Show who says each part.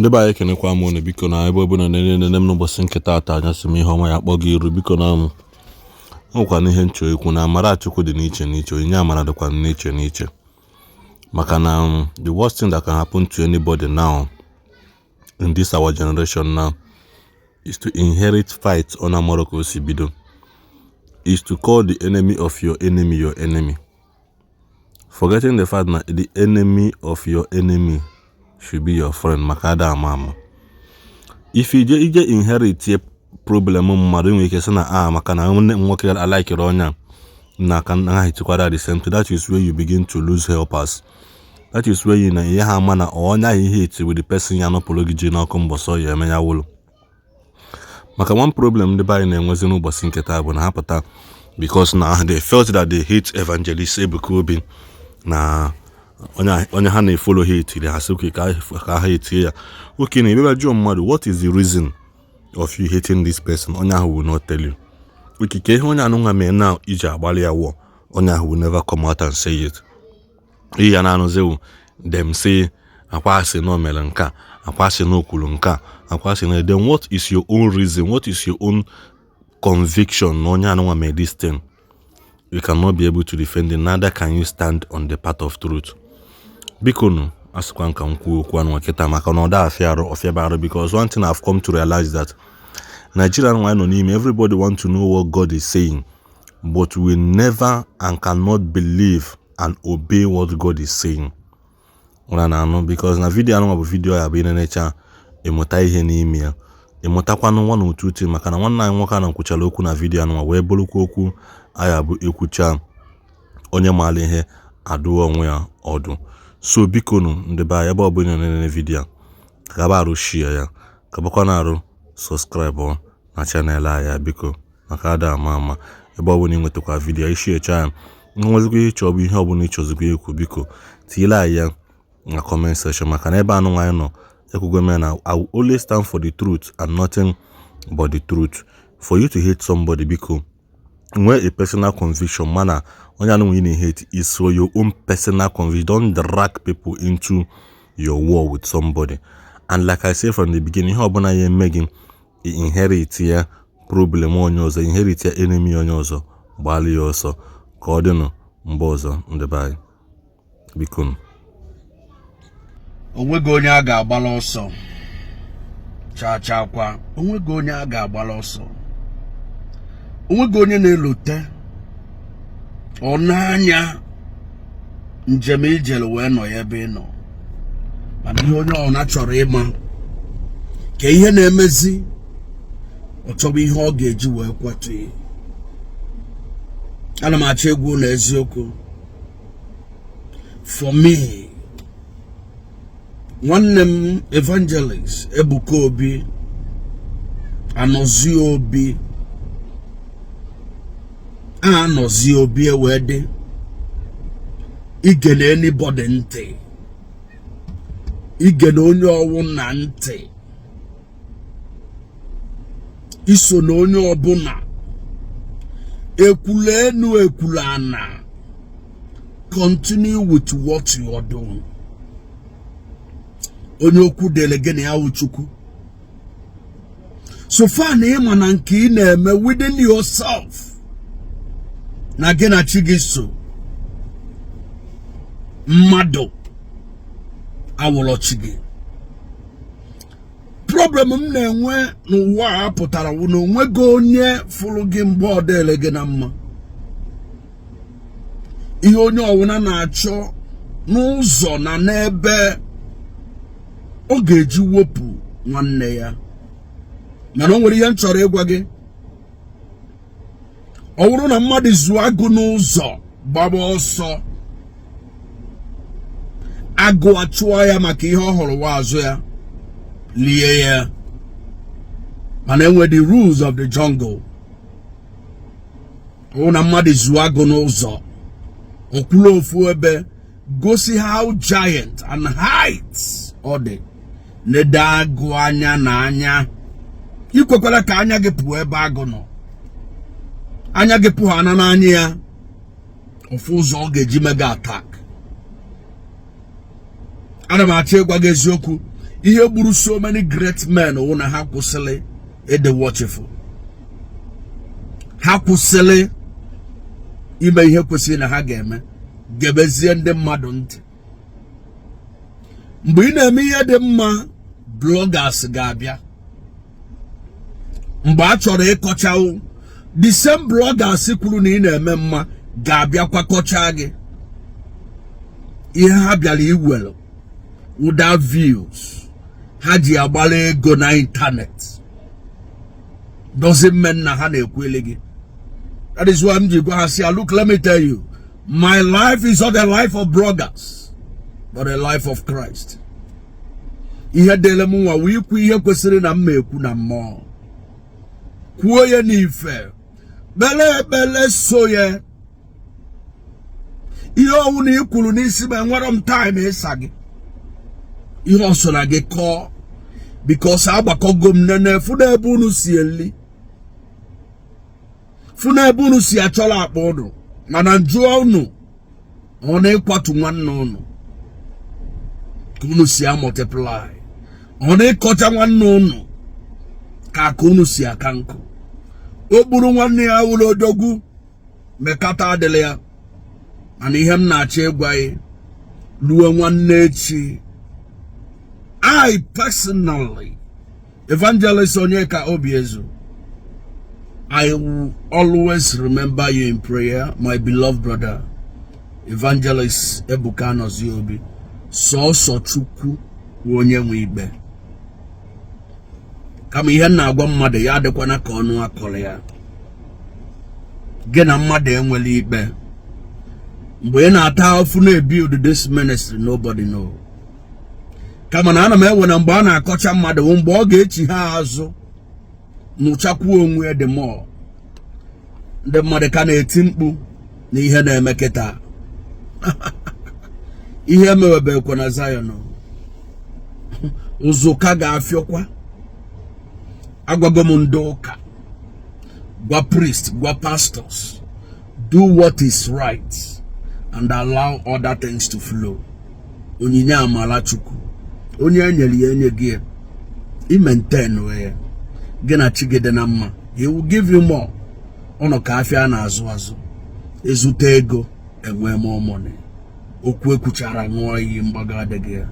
Speaker 1: Ndị be anyị, ekenekwa m unu. Biko, na ebe ọbụla na-enene m n'ụbọchị nke taata, anyasị m ihe ọma ya kpọ gị iru. Biko, na m nwekwana ihe nchọ ikwu na amara Chukwu dị n'iche n'iche, onyinye amara dịkwa n'iche n'iche, maka na the worst thing that can happen to anybody now in this our generation now is to inherit fight ọ na-amarọ ka o si bido, is to call the enemy of your enemy your enemy, forgetting the fact na the enemy of your enemy should be your friend, maka ada ama ama. If ije inherit problem mmadụ, nwere ike sị na a maka na nwanne m nwoke alikere onye a na ka ha hitikwara the same thing. That is where you begin to lose helpers. That is where you na ihe ha ama na onye ahụ ihe eti with the person ya nọpụrụ gị ji n'ọkụ mbọsọ ya eme ya wụlụ. Maka one problem ndị be anyị na-enwezi n'ụbọchị nke taa bụ na ha pụta because na they felt that they hate Evangelist Ebuka Obi, na onye ha na-efollow ha etiri ha, sị okay, ka ha etie ya. Okay, na ebebe jụọ mmadụ, "What is the reason of you hating this person?" onye ahụ will not tell you. Okay, ka ihe onye anụnwa mee na iji agbalị ya wụọ, onye ahụ will never come out and say it. Ihe ya na-anụzi them say, akwa asị na o mere nke a, akwa asị na o kwuru nke a, akwa asị na. Then what is your own reason? What is your own conviction na onye anụnwa mee this thing? You cannot be able to defend it, neither can you stand on the path of truth. Biko nụ, asịkwa nka m kwuo okwu anụnwa kịta, maka na ọ da afịa arụ ọfịaba arụ, because one thing I've come to realize that Nigeria nwa nọ n'ime, everybody want to know what God is saying, but we never and cannot believe and obey what God is saying. Ụra na-anụ, because na video anụnwa bụ video ya bụ ịnenecha, ịmụta ihe n'ime ya, ịmụtakwanụ nwa na otu uche, maka na nwanne anyị nwoke a na kwuchara okwu na video anụnwa wee bụrụkwa okwu aya bụ ekwucha, onye maara ihe adụọ onwe ya ọdụ. So biko nụ, ndị be anyị, ebe ọbụla ị na-enene video a, gaba arụ share ya, kabakwa na arụ subscribe na channel anyị, biko, maka ada ama ama. Ebe ọbụla ị nwetakwa video, ishiecha ya, nwezikwa ihe ịchọ bụ ihe ọbụla ịchọzikwa ikwu, biko tinyere anyị ya na comment section, maka na ebe anụ anyị nọ ekwugo m ya na I will always stand for the truth and nothing but the truth. For you to hate somebody, biko nwee a personal conviction, mana onye anụ ị na-hate is for your own personal conviction. Don't drag people into your war with somebody. And like I say from the beginning, ihe ọbụla ya eme gị inherit ya problem onye ọzọ, inherit ya enemy onye ọzọ, gbalị ya ọsọ. Ka ọ dịnụ mgbe ọzọ, ndị be anyị, biko nụ.
Speaker 2: Onweghị onye a ga-agbala ọsọ chaa chaa kwa. Onweghị onye a ga-agbala ọsọ. Onweghị onye na-elote ọ n'anya njem ijere wee nọ ya ebe ị nọ, mana ihe onye ọna chọrọ ịma ka ihe na-emezi, ọ chọba ihe ọ ga-eji wee kwatu ya. Ana m achọ egwu na eziokwu. For me, nwanne m Evangelist Ebuka Obi, Anọzie Obi a, anọzie Obi wee dị igene anybody ntị, igene onye ọwụ na ntị, iso na onye ọbụla ekwula enu ekwula ana. Continue with what you are doing. Onye okwu dere gị na ya wụ Chukwu. So far na ịma na nke ị na-eme within yourself na gị na chi gị so, mmadụ awụrọ chi gị. Problem m na-enwe n'ụwa a pụtara wụ na onweghị onye fụrụ gị mgbe ọ dịrị gị na mma. Ihe onye ọwụna na-achọ n'ụzọ na n'ebe ọ ga-eji wepụ nwanne ya, mana o nwere ihe m chọrọ ịgwa gị. Ọ bụrụ na mmadụ zụọ agụ n'ụzọ gbaba ọsọ, agụ achụọ ya maka ihe ọ hụrụ wa azụ ya lie ya. Mana enwe the rules of the jungle. Ọ bụrụ na mmadụ zụọ agụ n'ụzọ, okwulu ofu ebe gosi how giant and height ọ dị, nedo agụ anya na anya. Ikwekwala ka anya gị pụọ ebe agụ nọ. Anya gị pụọ ana n'anya ya, ofu ụzọ ọ ga-eji mega attack. Ana m achọ ịgwa gị eziokwu. Ihe gburu so many great men wụ na ha kwụsịrị ịdị watchful, ha kwụsịrị ime ihe kwesịrị na ha ga-eme, gebezie ndị mmadụ ntị. Mgbe ị na-eme ihe dị mma, bloggers ga-abịa. Mgbe a chọrọ ịkọchawo, the same bloggers kwuru na ị na-eme mma ga-abịakwa kọchaa gị. Ihe ha bịara iwere ụda views ha ji agbara ego na internet doesn't mean na ha na-ekwele gị. That is why m ji gwa ha sị, "Look, let me tell you, my life is not a life of bloggers, but a life of Christ." Ihe dịrị m nwa wee ikwu ihe kwesịrị na mma ekwu na mmụọ, kwuo ya n'ife, kpere ekpere so ya. Ihe ọwụ na ị kwuru n'isi m, enwere m time ịsa gị. Ihe ọ so na gị kọọ, because agbakọgo m nene fụ n'ebe unu si eli, fụ n'ebe unu si achọrọ akpa unu. Mana njụọ unu, ọ na-ịkwatu nwanne unu ka unu si amultiply? Ọ na-ịkọcha nwanne unu ka aka unu si aka nkụ? O gburu nwanne ya wụrụ odogwu mekata adịla ya. Mana ihe m na-achọ ịgwa ya ruo nwanne echi, I personally, Evangelist Onyeka Obiezu, I will always remember you in prayer, my beloved brother, Evangelist Ebuka Anozie. Sọọsọ Chukwu bụ onye nwe ikpe. Kama ihe m na-agwa mmadụ ya adịkwana ka ọnụ akọrọ ya. Gị na mmadụ enwela ikpe. Mgbe ị na-ata afụ na-ebuild this ministry, nobody know. Kama na ana m ewe na mgbe a na-akọcha mmadụ bụ mgbe ọ ga-echi ha azụ nụchakwuo onwe ya. The more ndị mmadụ ka na-eti mkpu na ihe na-eme kịta, ihe emewebekwa na Zion, ụzụka ga-afịọkwa. Agwago m ndị ụka, gwa priest, gwa pastors, do what is right and allow other things to flow. Onyinye amala Chukwu, onye enyere ya enye gị ya, i maintain ya, gị na chi gị dị na mma, he will give you more. Ụnụ ka afịa a na-azụ azụ, ezute ego, enwee more money. Okwu ekwuchara ṅụọ iyi, mgbago adịghị ya.